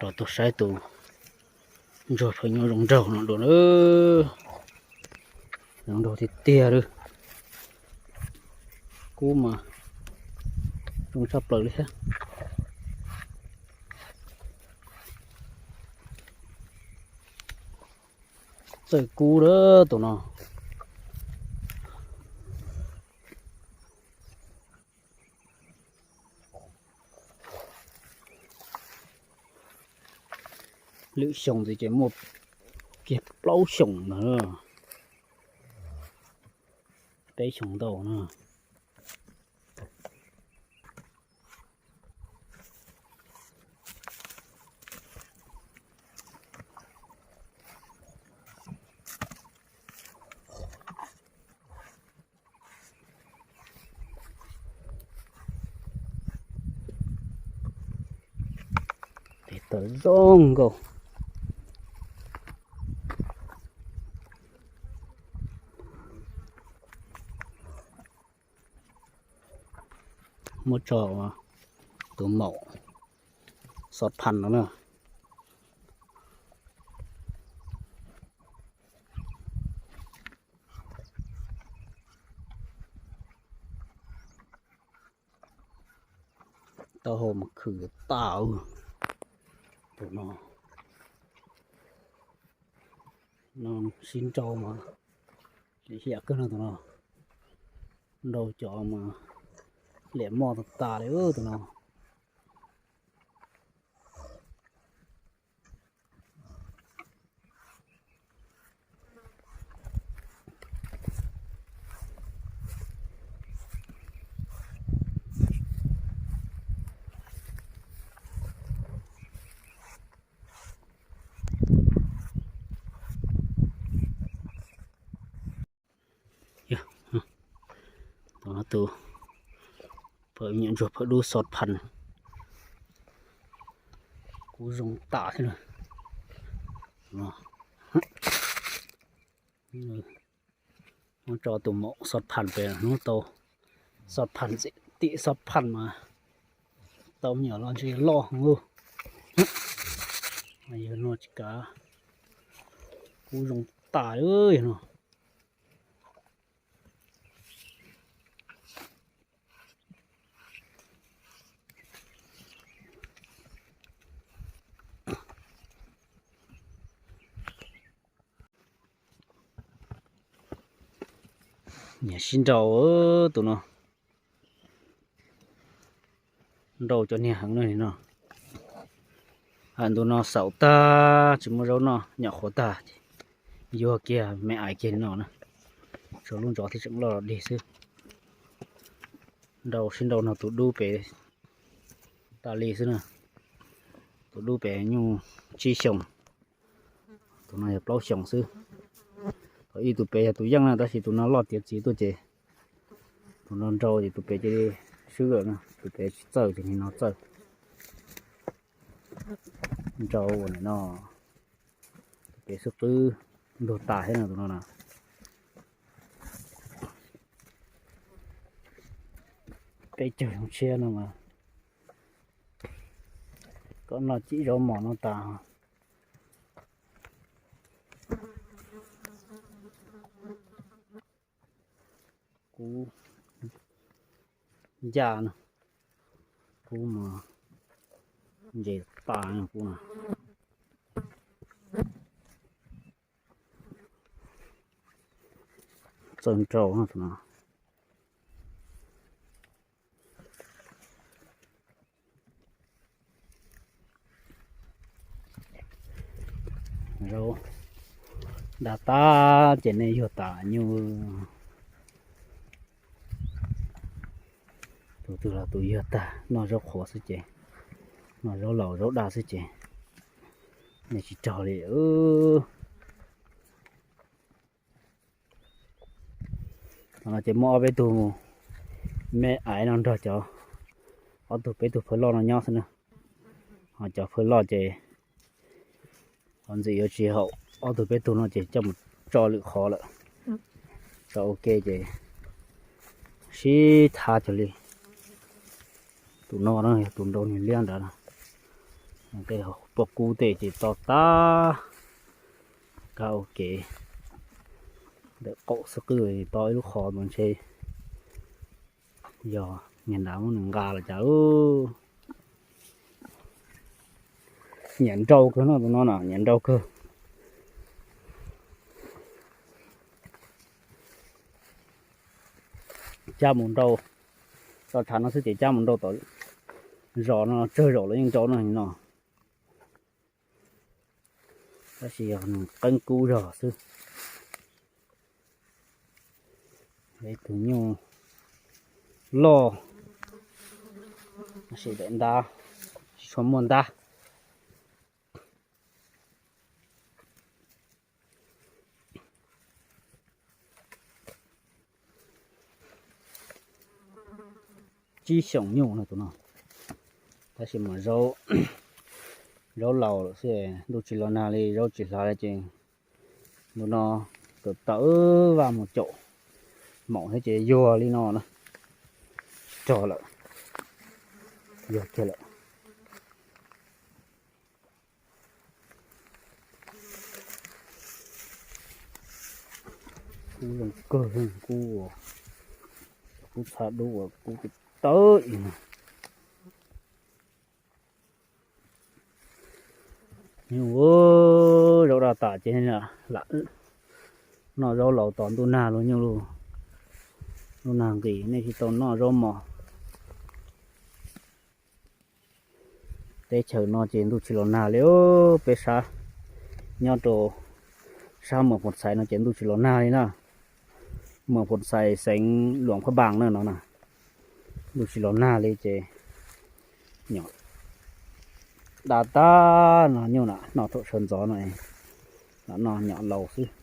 Rov tuaj saib tus ntsuag phawj nyuj zoo nraug no dua na. Zoo nraug tiag tiag li. Kub mas zoo tshaj plaws li thiab. Txawj kub lawm tus no. Lwm xyoo ntxiv ces muaj kiag plaub xyoos ntag, peb xyoos ntau na. Tes taw zoo nkauj. Muab tso tus maum xov phas no na. Taub hau mas khwm tas. Tus no, no sib nrau mas lim hiam kawg no tus no. Nrau cov mas liam moj tas tas li tus no. Tus no tus phawj nyuj ntsuag phawj dub xov phas, kub zoo tas thiab. Muab tso tus maum xov phas pem hnub tau xov phas tim xov phas mas tau me nyuam los ntshe loj heev. Yawg no tsis kav, kub zoo tas yawg no. Niag sib nrau tus no, nrau cov niag heev no. Ntu no xaum tag tsis muaj zaub noj, nyom qhuav tag ces yuag kiag me ais kiag no na. Tshuav lub ntsov thiaj tseem loj dig xwb. Nrau sib nrau no tus dub pem tas li xwb na. Tus dub pem nyuj tsib xyoos, tus no yog plaub xyoos xwb. Ib tus pem yog tus yeej na, tab sis tus no loj tiav txiv tuaj ces tus no nrau ces tus pem cia li swb lawm na, tus pem tsis txawj ces nim no txawj. Nrau ua nim no, tus pem xwb qwb ntug tas thiab no tus no na. Peb caug xyoo tshiab no mas kom noj cib zaub mos no tas. Kub ncaj no, kub mas ntses tas kub no. Txawj nrau no. Zaub da tag ces nej yuag tas nyuj. Tus twg los tus yuag tag, noj zaub qhuav xwb ces, noj zaub laus zaub daj xwb ces nej tsis raug li. Ces muaj ob peb tug me aiv no nrog cov ob tug peb tug phawj loj no nyob xwb na. Ho cov phawj loj ces qhov ntxwm yuav tsis haum ob tug peb tug no ces coj mus tso lwm qhov lawm. Tso ua ke ces sib thab cuag li. Tus no no yog tus nrau niag liab ntawd no. Tej pob kub tej ces to tag, kab ua ke, ntawm qaum xwb qwj to ib lub qhov ntawd ntshe yog niag nrad muab nws nqa los cas. Nyiam nrau kawg no, tus no na nyiam nrau kawg. Cab mus nrau, tso tshav no xwb ces cab mus nrau tom zos no tsawg zaus los yeej nrau no no. Tab sis yog nws qeeb kub zog xwb. Ib tug nyuj loj, tab sis daim ntab tsis tshua muaj ntab. Tsib xyoos nyuj no tus no, tab sis mas zaub laus lawm xwb, ntuj tsis los nag li, zaub tsis hlav li ces tus no tawm tawm vaj mus caum maum thiab ces yuag li no na, tsis rog lawm, yuag kiag lawm. Kub zoo kawg, kub, kub txha dub uas kub tawv tawv li no. Nyuj, zaub daj tas ces lam noj zaub laus tos ntuj nag los nyuj, ntuj nag nqis nej thiaj tau noj zaub mos. Teb chaws no ces ntuj tsis los nag li, peb sab nyob rau sab Mường Phùng Xais no ces ntuj tsis los nag li na. Mường Phùng Xais xeev Luang Prabang na no na, ntuj tsis los nag li ces nyom daj tag no nyuj na, noj thaum sawv ntxov no, lam noj nyom laus xwb.